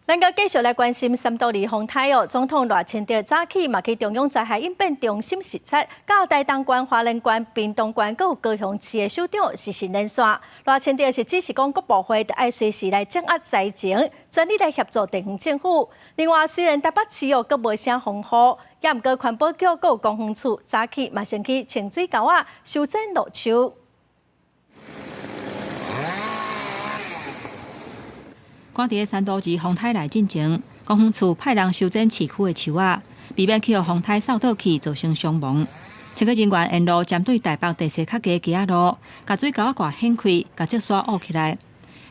咱閣繼續來關心三都二風颱哦。總統賴清德早起嘛去中央災害應變中心視察，佮台東縣、花蓮縣、屏東縣閣有高雄市的首長實時連線。賴清德是指示講各部會著愛隨時來掌握災情，全力來協助地方政府。另外，雖然台北市哦閣無啥風雨，也毋過環保局閣有公園處早起嘛先去清水溝仔修剪路樹。趕佇咧山都二風颱來進前，公園處派人修剪市區的樹仔，避免去予風颱掃倒去造成傷亡。清潔人員沿路針對台北地勢較低的街仔路，共水溝仔蓋掀開，共積沙挖起來。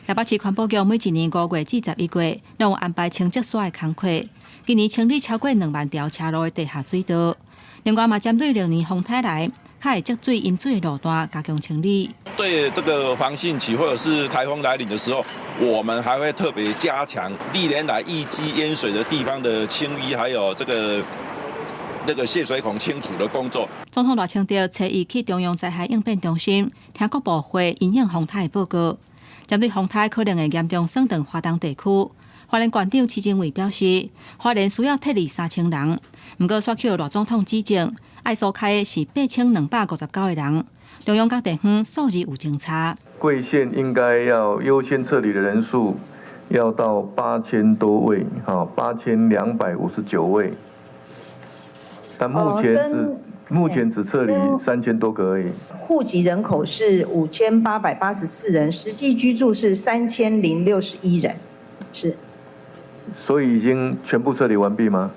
台北市環保局每一年5月至11月，攏有安排清積沙的工課。今年清理超過2萬條車路的地下水道。另外嘛，針對歷年風颱來，較會積水淹水的路段加強清理。對這個防汛期或者是颱風來臨的時候，我們還會特別加強歷年來淤積淹水的地方的清淤，還有這個泄水孔清除的工作。總統賴清德初一去中央災害應變中心聽各部會因應風颱的報告，針對風颱可能會嚴重損斷華東地區，花蓮縣長徐榛蔚表示，花蓮需要撤離3000人，毋過煞予賴總統指正，愛疏開的是8259個人。中央佮地方數字有真差。貴縣應該要優先撤離的人數要到8000多位，哈，8259位。但目前只撤離3000多個而已。戶籍人口是5884人，實際居住是3061人，是。所以已經全部撤離完畢嗎？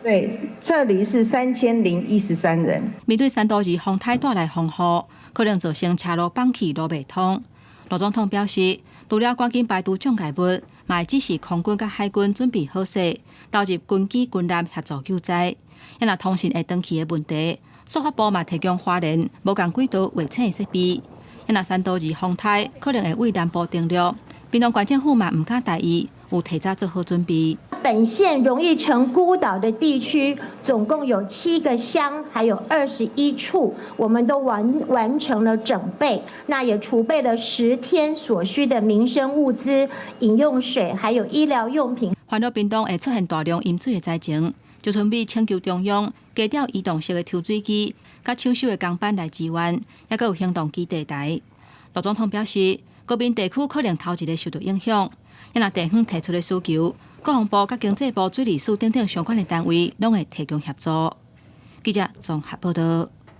對，撤離是3013人。面對山都二風颱帶來風雨，可能造成車路崩去、路袂通。賴總統表示，除了趕緊排除障礙物，嘛會指示空軍佮海軍準備好勢，投入軍機軍艦協助救災。若通訊會斷去的問題，數發部嘛提供花蓮無仝軌道衛星的設備。若山都二風颱可能會對南部登陸，屏東縣政府嘛毋敢大意，有提早做好準備。本縣容易成孤島的地區，總共有7個鄉，還有21處，我們都完成了整備，那也儲備了10天所需的民生物資、飲用水，還有醫療用品。煩惱屏東會出現大量淹水的災情，就準備請求中央加調移動式的抽水機，佮搶修的工班來支援，抑閣有行動基地台。賴總統表示，高屏地區可能頭一个受到影響，若地方提出的需求，國防部佮經濟部水利署等等相關的單位，攏會提供協助。記者綜合報道。